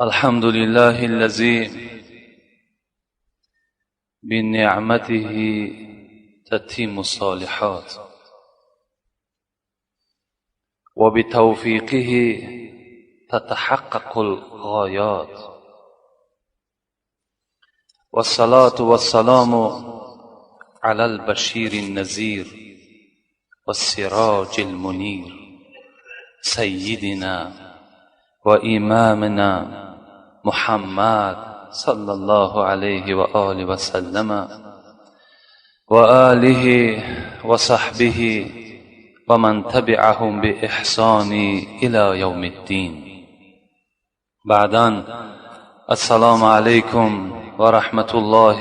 الحمد لله الذي بنعمته تتم الصالحات وبتوفيقه تتحقق الغايات، والصلاة والسلام على البشير النذير والسراج المنير، سيدنا وإمامنا محمد صلى الله عليه وآله وسلم وآله وصحبه ومن تبعهم بإحسان إلى يوم الدين. بعدا، السلام عليكم ورحمة الله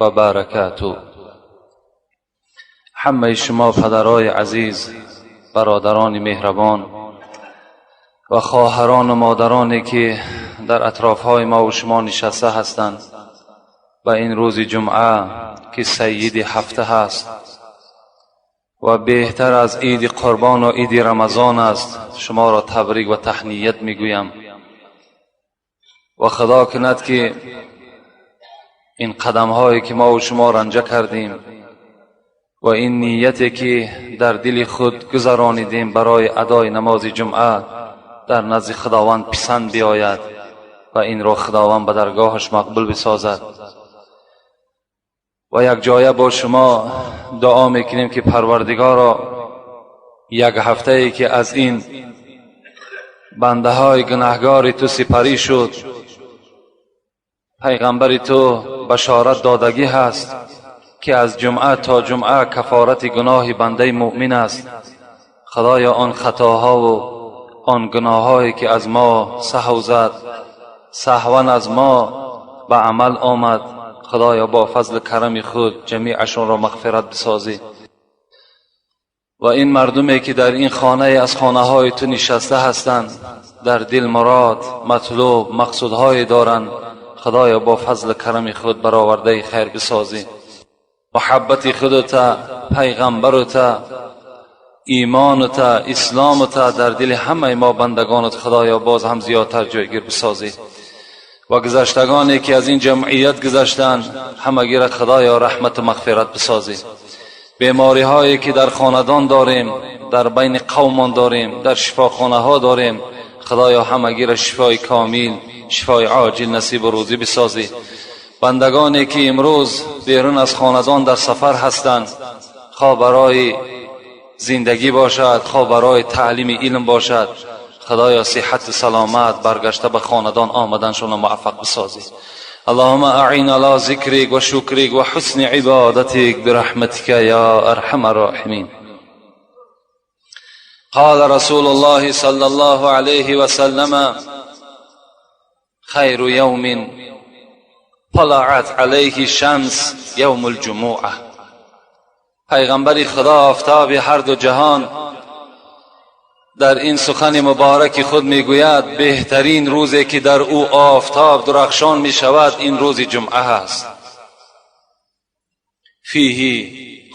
وبركاته. Ҳамаи шумо падарои азиз, бародарони меҳрабон ва хоҳарону модароне, ки дар атрофҳои мо шумо нишаста ҳастанд, ба ин рӯзи ҷумъа, ки сайиди ҳафта ҳаст ва беҳтар аз иди қурбону иди рамазон аст, шуморо табрик ва таҳният мегӯям. Ва худо кунад, ки ин қадамҳое, ки мо шумо ранҷа кардем, ва ин нияте, ки дар дили худ гузаронидем барои адои намози ҷумъа, дар назди Худованд писанд биёяд ва инро Худованд ба даргоҳаш мақбул бисозад. Ва якҷоя бо шумо дуо мекунем, ки Парвардигоро, як ҳафтае, ки аз ин бандаҳои гунаҳгори ту сипарӣ шуд, пайғамбари ту башорат додагӣ ҳаст, ки аз ҷумъа то ҷумъа кафорати гуноҳи бандаи муъмин аст. Худоё, он хатоҳову он гуноҳҳое, ки аз мо саҳв зад, саҳван аз мо ба амал омад, Худоё, бо фазли карами худ ҷамиашонро мағфират бисозӣ. Ва ин мардуме, ки дар ин хонае аз хонаҳои ту нишаста ҳастанд, дар дил мурод, матлуб, мақсудҳое доранд, Худоё, бо фазли карами худ баровардаи хайр бисозӣ. Муҳаббати худата, пайғамбарута, имонута, исломута дар дили ҳамаи мо бандагонат, Худоё, боз ҳам зиёдтар ҷойгир бисозӣ. Ва гузаштагоне, ки аз ин ҷамъият гузаштанд, ҳамагира, Худоё, раҳмату мағфират бисозӣ. Бемориҳое, ки дар хонадон дорем, дар байни қавмон дорем, дар шифохонаҳо дорем, Худоё, ҳамагира шифои комил, шифои оҷил насибу рӯзӣ бисозӣ. Бандагоне, ки имрӯз берун аз хонадон дар сафар ҳастанд, хоҳ барои зиндагӣ бошад, хоҳ барои таълими илм бошад, Худоё, сиҳату саломат баргашта ба хонадон омаданшонро муваффақ бисозӣ. اللهم أعنا على ذكرك وشكرك وحسن عبادتك برحمتك يا أرحم الراحمين. قال رسول الله صلى الله عليه وسلم: خير يوم طلعت عليه الشمس يوم الجمعة. پیغمبر خدا، آفتاب هر دو جهان، در این سخن مبارک خود میگوید: بهترین روزی که در او آفتاب درخشان می شود، این روز جمعه است. فيه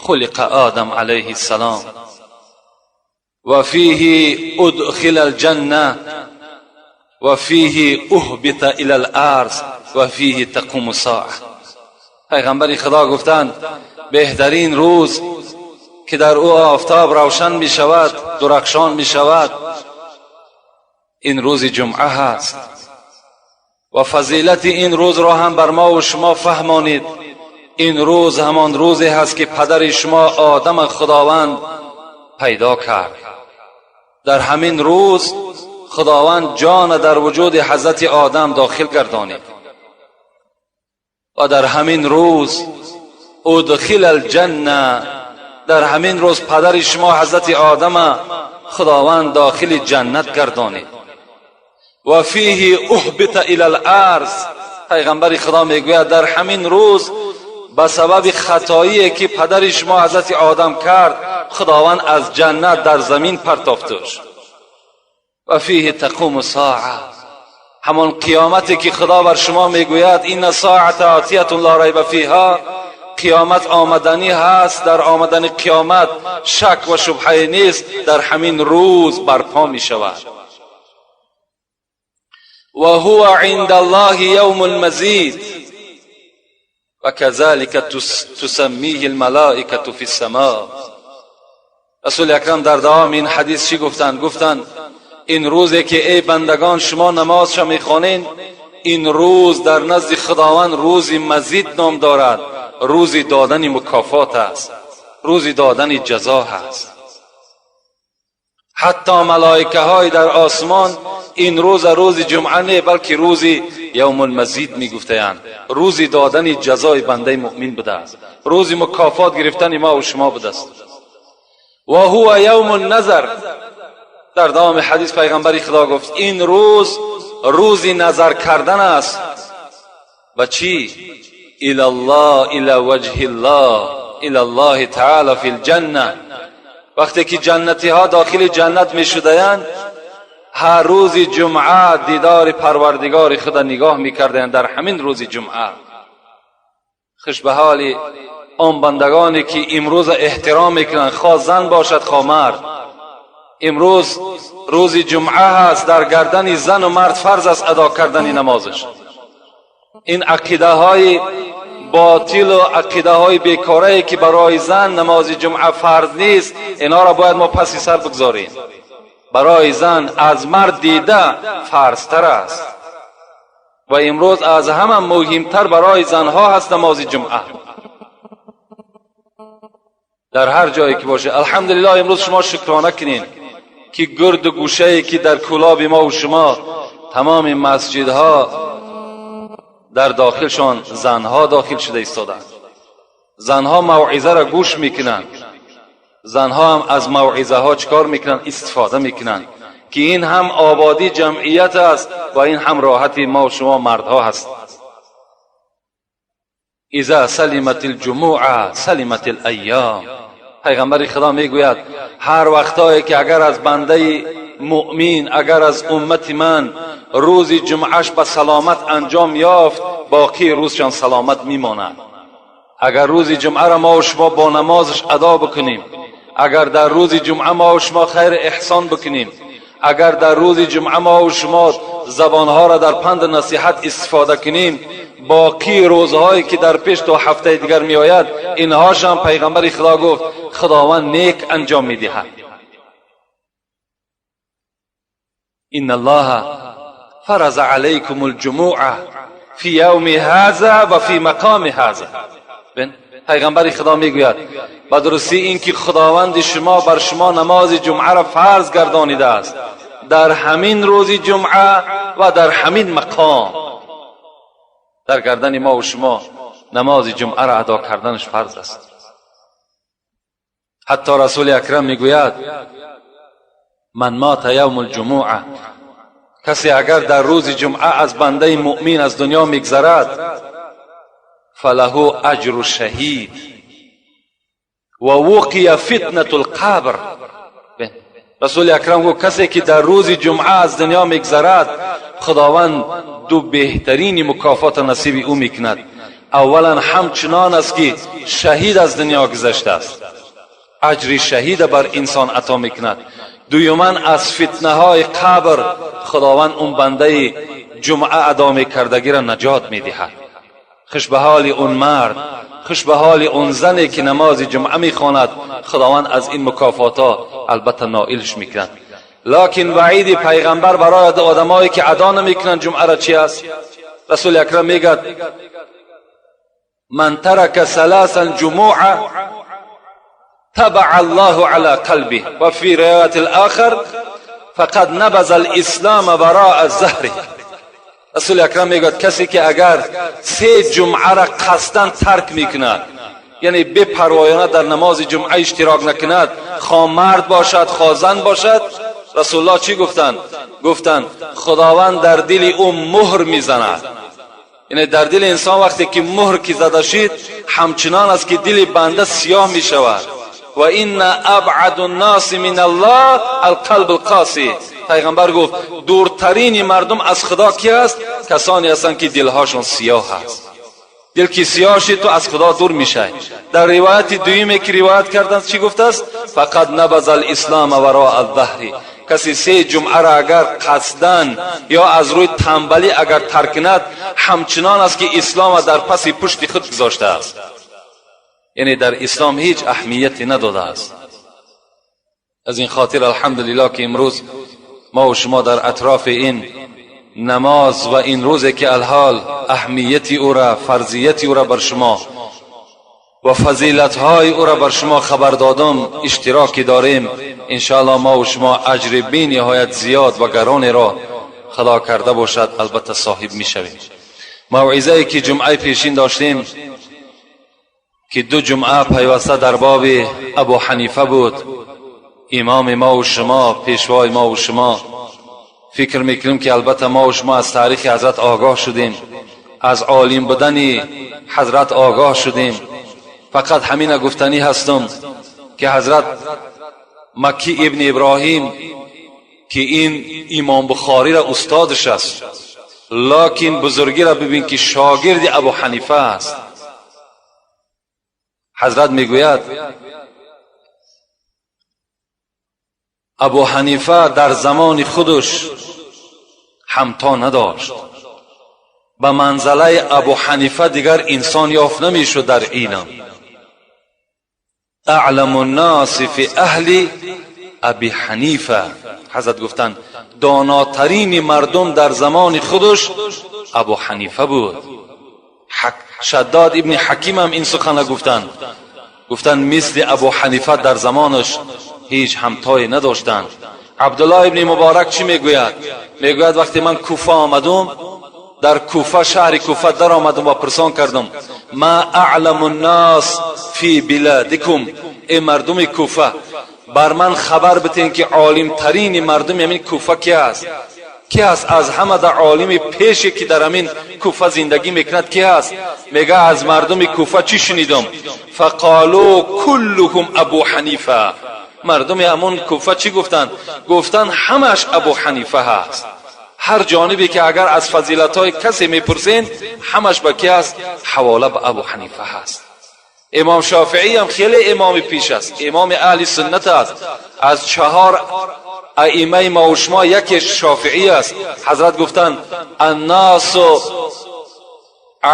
خلق آدم عليه السلام وفيه أدخل الجنة وفيه أهبط إلى الأرض وفيه تقوم الساعة. پیغمبر خدا گفتند: بهترین روز که در او آفتاب روشن می شود، درخشان می شود، این روز جمعه هست. و فضیلت این روز را هم بر ما و شما فهمانید. این روز همان روزی هست که پدر شما آدم خداوند پیدا کرد. در همین روز خداوند جان در وجود حضرت آدم داخل گردانید و در همین روز أدخل الجنة، در همین روز پدر شما حضرت آدم خداوند داخل جنت گردانید. وفيه أهبط إلى الأرض. پیغمبر خدا میگوید: در همین روز به سبب خطایی که پدر شما حضرت آدم کرد، خداوند از جنت در زمین پرتافتش. وفيه تقوم الساعة. همان قیامتی که خدا بر شما میگوید: إن الساعة آتية لا ريب فيها، قیامت آمدنی هست، در آمدن قیامت شک و شبهه نیست، در همین روز برپا می شود. و هو عند الله یوم المزید و كذلك تسمیه الملائکة فی السماء. رسول اکرم در دوام این حدیث چی گفتند؟ گفتند این روزی که ای بندگان شما نمازش میخوانین، این روز در نزد خداوند روزی مزید نام دارد، روزی دادن مکافات است، روزی دادن جزا هست. حتی ملائکه های در آسمان این روز روز جمعه نه، بلکه روزی یوم المزید میگفتند. روزی دادن جزای بنده مؤمن بوده است، روزی مکافات گرفتن ما و شما بوده است. و هو یوم النظر. در دوام حدیث پیغمبر خدا گفت این روز روزی نظر کردن است. و چی؟ الى الله، الى وجه الله، الى الله تعالی فی الجنه. وقتی که جنتی ها داخل جنت می شدند، هر روز جمعه دیدار پروردگار خود نگاه میکردند در همین روز جمعه. خوش به حال آن بندگانی که امروز احترام میکنند، خواه زن باشد خواه مرد. امروز روز جمعه هست، در گردن زن و مرد فرض است ادا کردن نمازش. این عقیده های باطل و عقیده های بیکاره که برای زن نماز جمعه فرض نیست، اینا را باید ما پسی سر بگذاریم. برای زن از مرد دیده فرضتر است و امروز از همه مهمتر برای زنها هست نماز جمعه در هر جایی که باشه. الحمدلله، امروز شما شکرانه کنین که گرد و گوشه که در کولاب ما و شما تمام مسجدها در داخلشان زنها داخل شده ایستادند. زنها موعظه را گوش میکنند، زنها هم از موعظه ها چکار میکنند؟ استفاده میکنند که این هم آبادی جمعیت است و این هم راحتی ما و شما مردها هست. اذا سلمت الجموع سلمت الایام. پیغمبر خدا میگوید هر وقتایی که اگر از بنده مؤمن، اگر از امت من روز جمعهش به سلامت انجام یافت، باقی روزشان سلامت میماند. اگر روز جمعه را ما و شما با نمازش ادا بکنیم، اگر در روز جمعه ما و شما خیر احسان بکنیم، اگر در روز جمعه ما و شما زبانها را در پند نصیحت استفاده کنیم، باقی روزهایی که در پیش تا هفته دیگر می آید، اینهاش هم پیغمبر خدا گفت خداوند نیک انجام می دهد. ان الله فرض علیکم الجموع فی یوم هذا و فی مقام هذا. پیغمبر خدا میگوید به درستی اینکه خداوند شما بر شما نماز جمعه را فرض گردانیده است در همین روز جمعه و در همین مقام. در گردن ما و شما نماز جمعه را ادا کردنش فرض است. حتی رسول اکرم میگوید من مات یوم الجمعه، کسی اگر در روز جمعه از بنده مؤمن از دنیا میگذرد، فله اجر شهید و وقی فتنة القبر. رسول اکرم گفت کسی که در روز جمعه از دنیا میگذرد، خداوند دو بهترین مکافات نصیب او میکند. اولا همچنان است که شهید از دنیا گذشته است، اجر شهید بر انسان عطا میکند. دویما از فتنه های قبر خداوند اون بنده جمعه ادا میکردگی را نجات میدهد. خوش به حال اون مرد، خوش به حال اون زنی که نماز جمعه میخواند، خداوند از این مکافات ها البته نائلش میکند. لکن وعید پیغمبر برای آدمایی که ادا نمیکنند جمعه را چی است؟ رسول اکرم میگد من ترک ثلاثا جموع تبع الله على قلبه و فی روایت الاخر فقد نبذ الاسلام وراء الظهر. رسول اکرم میگوید کسی که اگر سه جمعه را قصدا ترک میکند، یعنی بپروایانه در نماز جمعه اشتراک نکند، خواه مرد باشد خواه زن باشد، رسول الله چی گفتند؟ گفتند خداوند در دل او مهر میزند. یعنی در دل انسان وقتی که مهر که زده شد، همچنان است که دل بنده سیاه میشود. و ان ابعد الناس من الله القلب القاسی. پیغمبر گفت دورترین مردم از خدا کی است؟ کسانی هستند که دلهاشون سیاه است. Дил ки сиёҳ шид, ту аз Худо дур мешай. Дар ривояти дуюме ки ривоят карданд, чӣ гуфтааст? فقد نبذ الإسلام وراء ظهره. Каси се ҷумъаро агар қасдан ё аз рӯи танбалӣ агар тарк кунад, ҳамчунон аст ки ислома дар паси пушти худ гузоштааст, яъне дар ислом ҳеҷ аҳамияте надодааст. Аз ин хотир, алҳамдулиллоҳ, ки имрӯз мо ва шумо дар атрофи ин намоз ва ин рӯзе ки алҳол аҳамияти ӯра, фарзияти ӯра бар шумо ва фазилатҳои ӯра бар шумо хабар додум, иштироки дорем. Иншоаллоҳ, мо ва шумо аҷри бениҳоят зиёд ва гаронеро, Худо карда бошад, албатта соҳиб мешавем. Мавъизае ки ҷумъаи пешин доштем, ки ду ҷумъа пайваста дар боби Абу Ҳанифа буд, имоми мо ва шумо, пешвои мо ва шумо, фикр мекунем ки албатта мо ва шумо аз таърихи ҳазрат огоҳ шудем, аз олим будани ҳазрат огоҳ шудем. Фақат ҳамина гуфтанӣ ҳастам, ки ҳазрат Макӣ ибни Иброҳим, ки ин Имом Бухориро устодаш аст, локин бузургиро бибин, ки шогирди Абу Ҳанифа аст. Ҳазрат мегӯяд: Абу Ҳанифа дар замони худаш ҳамто надошт. Ба манзалаи Абу Ҳанифа дигар инсон ёфт намешуд дар илм. أعلم الناس في أهل أبي حنیفه. ҳазрат гуфтанд: донотарини мардум дар замони худаш Абу Ҳанифа буд. Шаддод ибни Ҳаким ҳам ин сухана гуфтанд. Гуфтанд, мисли Абу Ҳанифа дар замонаш ҳеҷ ҳамтое надоштанд. Абдуллоҳ ибни Муборак чӣ мегӯяд? Мегӯяд: вақте ман Куфа омадум, дар Куфа, шаҳри Куфа даромадум ва пурсон кардум: ما أعلم الناس في بلادكم؟ Эй мардуми Куфа, бар ман хабар битен, ки олимтарини мардуми ҳамин Куфа ки аст? Ки аст аз ҳама дар олими пеше, ки дар ҳамин Куфа зиндагӣ мекунад, ки аст? Мега, аз мардуми Куфа чӣ шунидум? فقالوا كلهم أبو حنیفه. Мардуми ҳамон Куфа чӣ гуфтанд? Гуфтанд, ҳамааш Абу Ҳанифа ҳаст. Ҳар ҷонибе ки агар аз фазилатҳои касе мепурсен, ҳамаш ба ки аст? Ҳавола ба Абу Ҳанифа ҳаст. Имом Шофиӣ ҳам хеле имоми пеш аст, имоми аҳли суннат аст. Аз чаҳор аимаи мо ва шумо яке Шофиӣ аст. Ҳазрат гуфтанд: الناس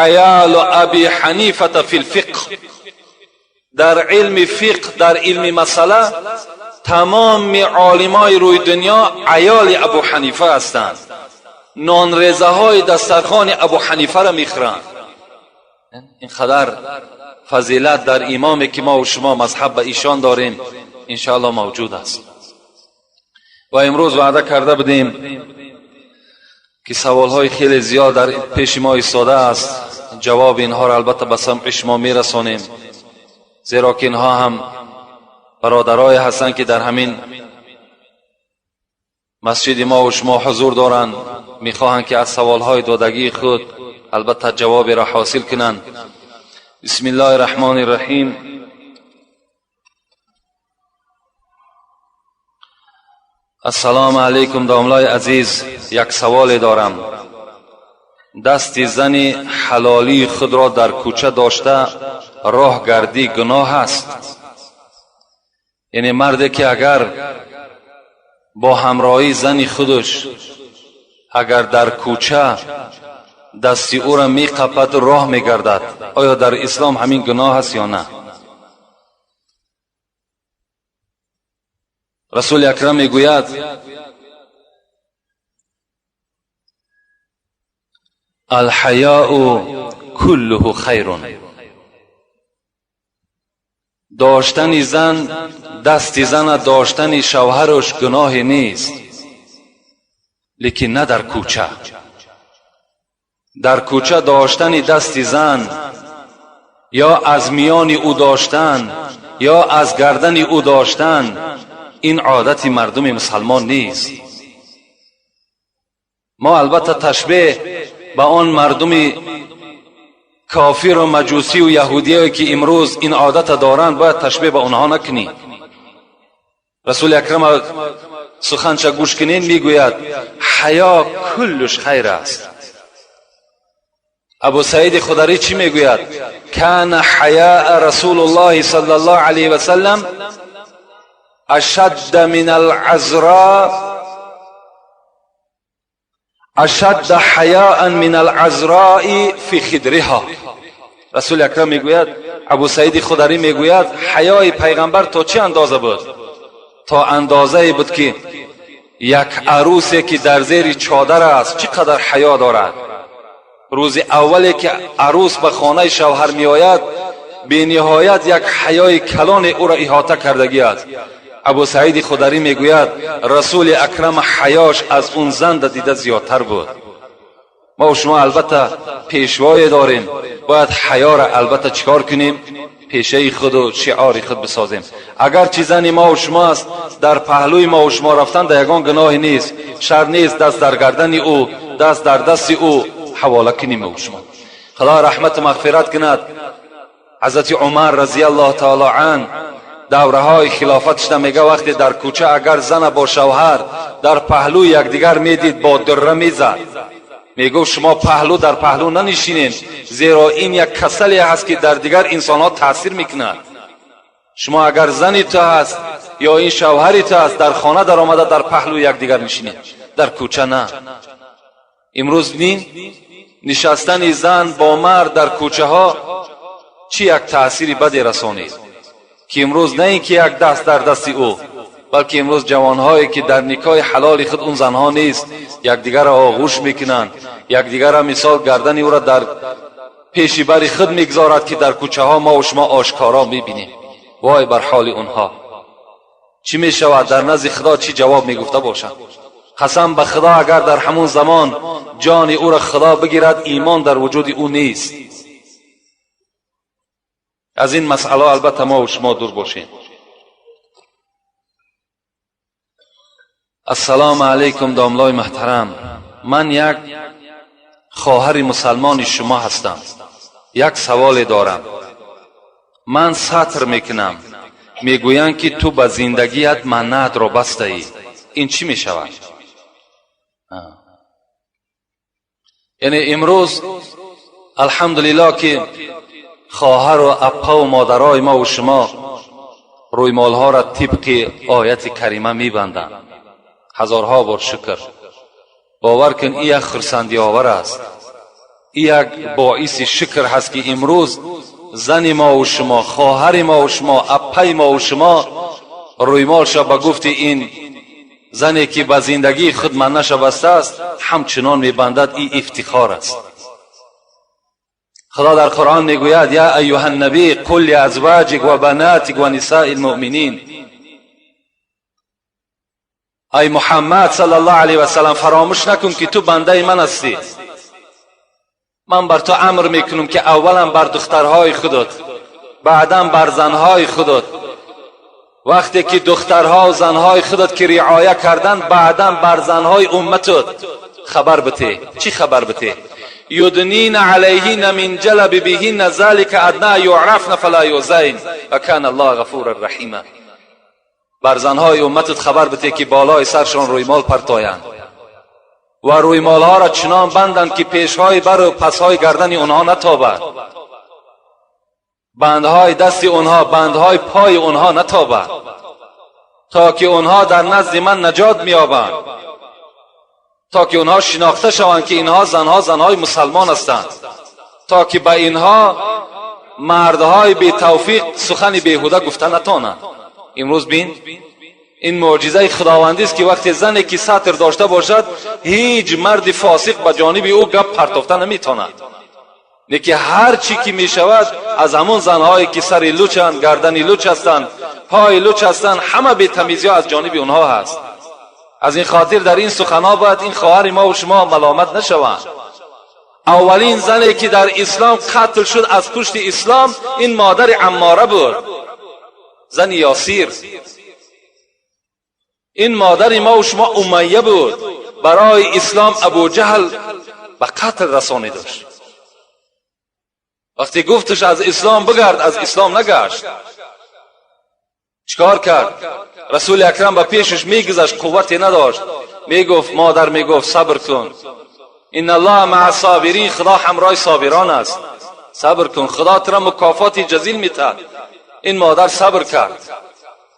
عيال أبي حنیفة في الفقه. Дар илми фиқҳ, дар илми масъала тамоми олимои рӯи дунё аёли Абу Ҳанифа ҳастанд, нонрезаҳои дастархони Абу Ҳанифаро мехӯранд. Ин қадар фазилат дар имоме ки мо ва шумо мазҳаб ба ишон дорем, иншоаллоҳ, мавҷуд аст. Ва имрӯз ваъда карда будем, ки саволҳои хеле зиёд дар пеши мо истодааст, ҷавоби инҳоро албатта ба самъи шумо мерасонем, зеро ки инҳо ҳам бародарое ҳастанд, ки дар ҳамин масҷиди мо ва шумо ҳузур доранд, мехоҳанд, ки аз саволҳои додагии худ албатта ҷавоберо ҳосил кунанд. بسم الله الرحمن الرحیم. السلام علیکم домлаи азиз, як саволе дорам. Дасти зани ҳалолии худро дар кӯча дошта роҳ гардӣ гуноҳ аст? Яъне марде ки агар бо ҳамроҳии зани худаш агар дар кӯча дасти ӯро меқападу роҳ мегардад, оё дар ислом ҳамин гуноҳ аст ё на? Расули Акрам мегӯяд: الحیاء كله خیر. Доштани зан, дасти зана доштани шавҳараш гуноҳе нест, лекин на дар кӯча. Дар кӯча доштани дасти зан ё аз миёни ӯ доштан ё аз гардани ӯ доштан, ин одати мардуми мусалмон нест. Мо албатта ташбеҳ ба он мардуми кофиру маҷусию яҳудие, ки имрӯз ин одата доранд, бояд ташбеҳ ба онҳо накунем. Расули Акрам суханша гӯш кунед, мегӯяд: ҳаё куллуш хайр аст. Абу Саид Хударӣ чӣ мегӯяд? Кана ҳаяа Расулуллоҳи саллаллоҳу алайҳи васаллам ашадда мин алъазро, ашадда ҳаяан мин алъазрои фи хидриҳо. Расули Акрам мегӯяд, Абу Саиди Хударӣ мегӯяд, ҳаёи пайғамбар то чӣ андоза буд? То андозае буд, ки як арӯсе ки дар зери чодар аст, чӣ қадар ҳаё дорад. Рӯзи аввале ки арӯс ба хонаи шавҳар меояд, бениҳоят як ҳаёи калоне ӯро иҳота кардагӣ аст. Абу Саиди Хударӣ мегӯяд, Расули Акрам ҳаёш аз он занда дида зиёдтар буд. Мо шумо албатта пешвое дорем, бояд ҳаёра албатта чӣ кор кунем? Пешаи худу шиори худ бисозем. Агарчи зани мо шумо аст, дар паҳлӯи мо шумо рафтан дар ягон гуноҳе нест, шар нест, даст дар гардани ӯ, даст дар дасти ӯ ҳавола кунем мо шумо. Худо раҳмату мағфират кунад Ҳазрати Умар разияллоҳу таоло ан. Давраҳои хилофаташда мега, вақте дар кӯча агар зана бо шавҳар дар паҳлӯи якдигар медид, бо дурра мезад, мегуфт: шумо паҳлӯ дар паҳлӯ нанишинед, зеро ин як касале ҳаст, ки дар дигар инсонҳо таъсир мекунад. Шумо агар зани ту ҳаст ё ин шавҳари ту ҳаст, дар хона даромада дар паҳлӯи якдигар нишинед, дар кӯча на. Имрӯз нин нишастани зан бо мард дар кӯчаҳо чӣ як таъсири баде расонид, ки имрӯз на ин ки як даст дар дасти ӯ, балки имрӯз ҷавонҳое ки дар никоҳи ҳалоли худ он занҳо нест, якдигарро оғӯш мекунанд, якдигарро мисол гардани ӯро дар пеши бари худ мегузорад, ки дар кӯчаҳо мо шумо ошкоро мебинем. Вой бар ҳоли онҳо! Чӣ мешавад дар назди Худо? Чӣ ҷавоб мегуфта бошанд? Қасам ба Худо, агар дар ҳамун замон ҷони ӯро Худо бигирад, имон дар вуҷуди ӯ нест. Аз ин масъала албатта мо шумо дур бошем. Ассалому алайкум, домлои муҳтарам. Ман як хоҳари мусалмони шумо ҳастам. Як саволе дорам. Ман сатр мекунам, мегӯянд, ки ту ба зиндагият маннатро бастаӣ. Ин чӣ мешавад? Яъне имрӯз алҳамдулиллоҳ, ки хоҳару аппаву модарои мову шумо рӯймолҳоро тибқи ояти карима мебанданд. Ҳазорҳо бор шукр. Бовар кун, ин як хурсандиовар аст, ин як боиси шукр ҳаст, ки имрӯз зани мову шумо, хоҳари мову шумо, аппаи мову шумо рӯймолша ба гуфти ин зане ки ба зиндагии худ маннаша бастааст, ҳамчунон мебандад. Ин ифтихор аст. Худо дар Қуръон мегӯяд: я айюҳа ннабӣ қул лиазваҷик ва банатик ва нисаи лмуъминин. Ай Муҳаммад саллаллоҳу алайҳи васаллам, фаромӯш накун, ки ту бандаи ман ҳастӣ. Ман бар ту амр мекунам, ки аввалан бар духтарҳои худат, баъдан бар занҳои худат. Вақте ки духтарҳо занҳои худат ки риоя карданд, баъдан бар занҳои умматат хабар бите. Чӣ хабар бите? Юднина алайҳинна мин ҷалабибиҳинна залика адна юърафна фала юзайн ва кана Аллоҳ ғафура раҳима. Бар занҳои умматат хабар бите, ки болои саршон рӯймол партоянд ва рӯймолҳоро чунон банданд, ки пешҳои бару пасҳои гардани онҳо натобад, бандҳои дасти онҳо, бандҳои пои онҳо натобад, то ки онҳо дар назди ман наҷот меёбанд, то ки онҳо шинохта шаванд, ки инҳо занҳо занҳои мусалмон ҳастанд, то ки ба инҳо мардҳои бетавфиқ сухани беҳуда гуфта натонанд. Имрӯз бин, ин мӯъҷизаи худовандист, ки вақте зане ки сатр дошта бошад, ҳеҷ марди фосиқ ба ҷониби ӯ гап партофта наметонад. Лекин ҳар чӣ ки мешавад, аз ҳамон занҳое ки сари лучанд, гардани луч ҳастанд, пои луч ҳастанд, ҳама бетамизиҳо аз ҷониби онҳо ҳаст. Аз ин хотир дар ин суханҳо бояд ин хоҳари мову шумо маломат нашаванд. Аввалин зане ки дар ислом қатл шуд аз пушти ислом, ин модари Аммора буд, зани Ёсир. Ин модари мову шумо Умайя буд. Барои ислом Абуҷаҳл ба қатл расонидаш. Вақте гуфташ: аз ислом бигард, аз ислом нагашт. Чикор кард? Расули Акрам ба пешаш мегузашт, қуввате надошт. Мегуфт, модар мегуфт: сабр кун. ان الله مع الصابرین، خدا همراه صابران است. صبر کن، خدا تو را مکافات جزیل میتد. این مادر صبر کرد.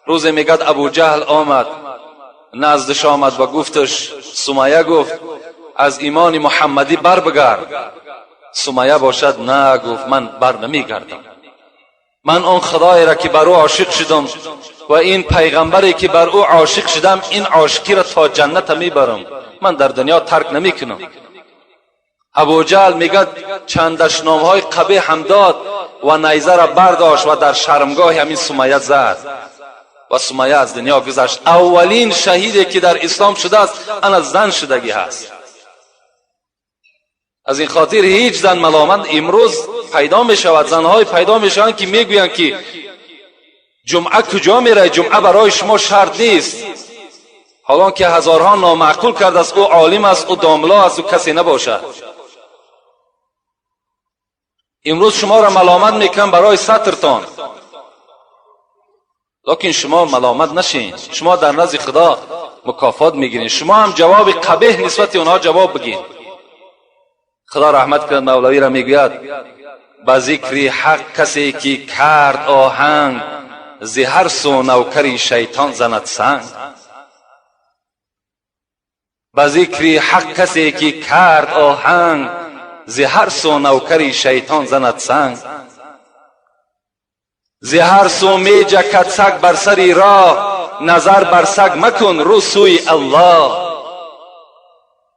روز میگد ابو جهل آمد نزدش آمد و گفتش، سمیه گفت از ایمان محمدی بر بگرد. سمیه باشد نه، گفت من بر نمیگردم. من آن خدایی را که بر او عاشق شدم و این پیغمبری که بر او عاشق شدم، این عاشقی را تا جنت میبرم، من در دنیا ترک نمیکنم. ابو جهل میگد چند دشنامهای قبیح هم داد و نیزه را برداشت و در شرمگاه همین سمیه زد و سمیه از دنیا گذشت. اولین شهیدی که در اسلام شده است انا زن شدگی هست. از این خاطر هیچ زن ملامت امروز پیدا می شود، زنهای پیدا می شوند که میگویند که جمعه کجا میره، جمعه برای شما شرط نیست، حالا که هزارها نامعقول کرده است. او عالم است، او داملا است، او کسی نباشد. امروز شما را ملامت میکنم برای سترتان، لکن شما ملامت نشین، شما در نزد خدا مکافات میگیرین. شما هم جواب قبیح نسبت اونها جواب بگین. خدا رحمت کند مولوی را، میگوید به ذکر حق کسی که کرد آهنگ، ز هر سو نوکری شیطان زند سنگ. به ذکر حق کسی که کرد آهنگ، ز هر سو نوکری شیطان زند سنگ. ز هر سو می جکد سگ بر سری راه، نظر بر سگ مکن رو سوی الله.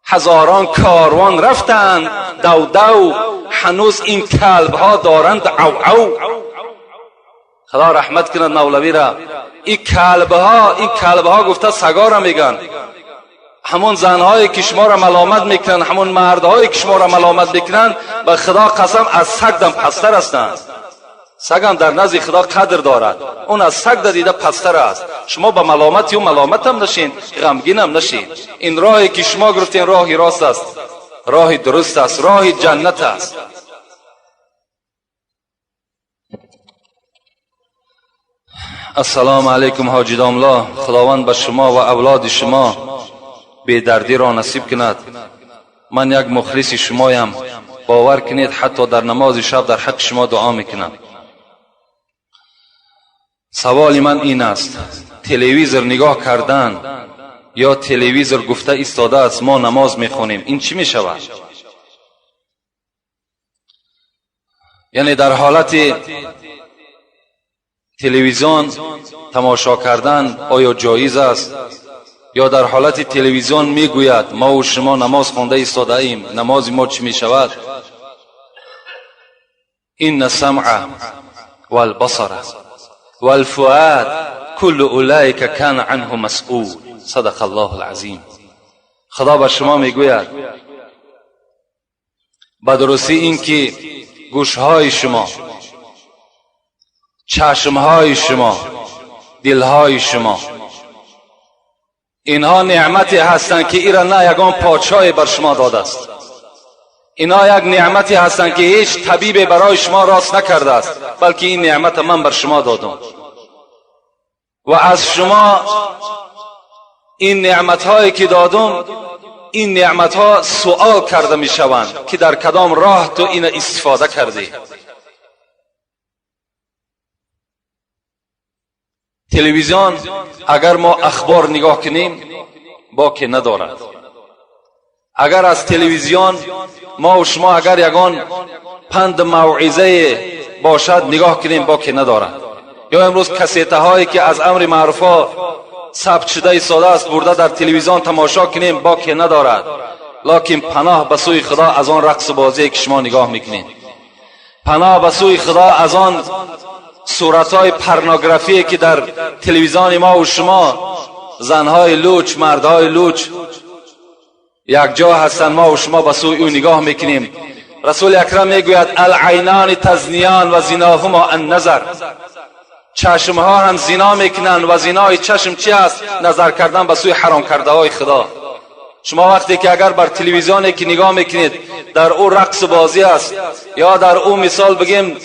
هزاران کاروان رفتند دو دو، هنوز این کلب ها دارند عو عو. خدا رحمت کند مولوی را. این کلب ها، این کلب ها گفته سگا را میگن. همون زنهایی که شما را ملامت میکنن، همون مردهایی که شما را ملامت میکنن، به خدا قسم از سگ دم پستر هستند. سگ هم در نزد خدا قدر دارد، اون از سگ دیده پستر است. شما به ملامت او ملامت هم نشین، غمگین هم نشین. این راهی که شما گرفتین راهی راست است، راه درست است، راه جنت است. السلام علیکم حاجی داملا، خداوند به شما و اولاد شما بیدردی را نصیب کند. من یک مخلص شمایم، باور کنید حتی در نماز شب در حق شما دعا میکنم. سوال من این است، تلویزیون نگاه کردن یا تلویزیون گفته ایستاده است ما نماز میخونیم، این چی میشود؟ یعنی در حالت تلویزیون تماشا کردن آیا جایز است؟ یا در حالت تلویزیون میگوید ما و شما نماز خوانده ایستاده ایم، نماز ما چی میشود؟ ان السمع والبصر والفؤاد كل اولئک کان عنه مسئول. صدق الله العظیم. خدا به شما میگوید به درستی اینکه گوشهای شما، چشمهای شما، دلهای شما، اینها نعمتی هستند که ایرا نه یگان پادشاهی بر شما داده است. اینها یک نعمتی هستند که هیچ طبیب برای شما راست نکرده است، بلکه این نعمت من بر شما دادم و از شما این نعمت هایی که دادم، این نعمت ها سوال کرده می شوند که در کدام راه تو این استفاده کردی. تلویزیون اگر ما اخبار نگاه کنیم باکی ندارد. اگر از تلویزیون ما و شما اگر یگان پند موعظه باشد نگاه کنیم باکی ندارد. یا امروز کسیته هایی که از امر معروف ها ثبت شده ایستاده است برده در تلویزیون تماشا کنیم باکی ندارد. لکن پناه به سوی خدا از آن رقص بازی که شما نگاه میکنید، پناه به سوی خدا از آن صورتهای پرنوگرافی که در تلویزیون ما و شما زنهای لوچ، مردهای لوچ یک جا هستند، ما و شما به سوی او نگاه میکنیم. رسول اکرم میگوید العینان تزنیان و زناهما النظر. چشمها هم زنا میکنند و زنای چشم چی است؟ نظر کردن به سوی حرام کرده های خدا. شما وقتی که اگر بر تلویزیونی که نگاه میکنید در او رقص بازی است، یا در او مثال بگیم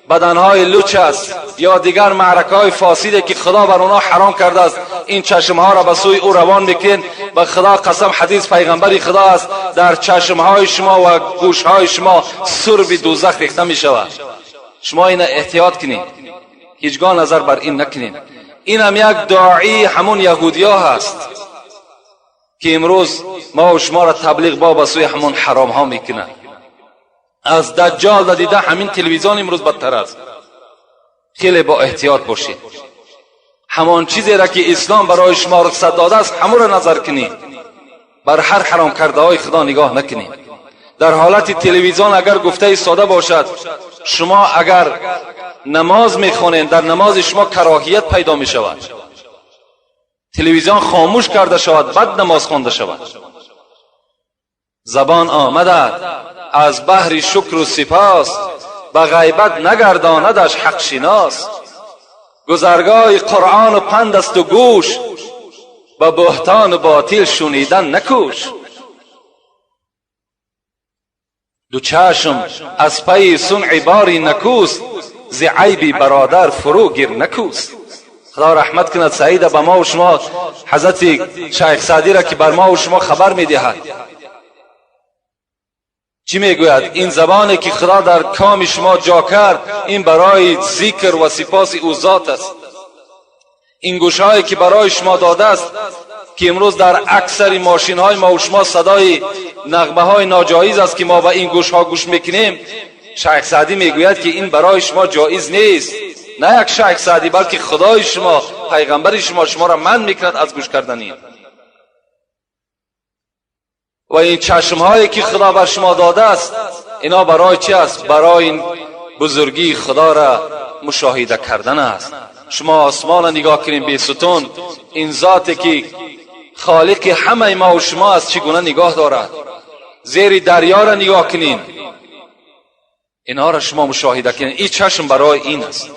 بدنهای لوچ است یا دیگر معرکه های فاسده که خدا بر اونا حرام کرده است، این چشمها را به سوی او روان میکنین. به خدا قسم، حدیث پیغمبری خدا است، در چشمهای شما و گوشهای شما سرب دوزخ ریخته می شود. شما این احتیاط کنید، هیچگاه نظر بر این نکنین. این هم یک داعی همون یهودیا هست که امروز ما و شما را تبلیغ با به سوی همون حرام ها میکنه. از دجال دیده همین تلویزیون امروز بدتر است. خیلی با احتیاط باشید. همان چیزی را که اسلام برای شما رخصت داده است، همون را نظر کنید. بر هر حرام کرده های خدا نگاه نکنید. در حالت تلویزیون اگر گفته ایستاده باشد، شما اگر نماز میخوانید، در نماز شما کراهیت پیدا می شود. تلویزیون خاموش کرده شود، بعد نماز خوانده شود. زبان آمده از بهر شکر و سپاس، به غیبت نگرداندش حق شناس. گذرگاه قرآن و پند است و گوش، به بهتان و باطل شنیدن نکوش. دو چشم از پی صنع باری نکوست، ز عیب برادر فرو گیر نکوست. خدا رحمت کند سعید به ما و شما، حضرت شیخ سعدی را که بر ما و شما خبر میدهد. چی میگوید؟ این زبانی که خدا در کام شما جا کرد، این برای ذکر و سپاس او ذات است. این گوشهایی که برای شما داده است، که امروز در اکثر ماشین های ما و شما صدای نغمه های ناجایز است که ما به این گوش ها گوش میکنیم، شیخ سعدی میگوید که این برای شما جایز نیست. نه یک شیخ سعدی، بلکه خدای شما، پیغمبر شما، شما را منع میکند از گوش کردن این. و این چشم هایی که خدا بر شما داده است، اینا برای چی است؟ برای این بزرگی خدا را مشاهده کردن است. شما آسمان را نگاه کنیم، بی ستون، این ذاتی که خالق همه ما و شما است، چگونه نگاه دارد. زیر دریا را نگاه کنین، اینها را شما مشاهده کنین. این چشم برای این است.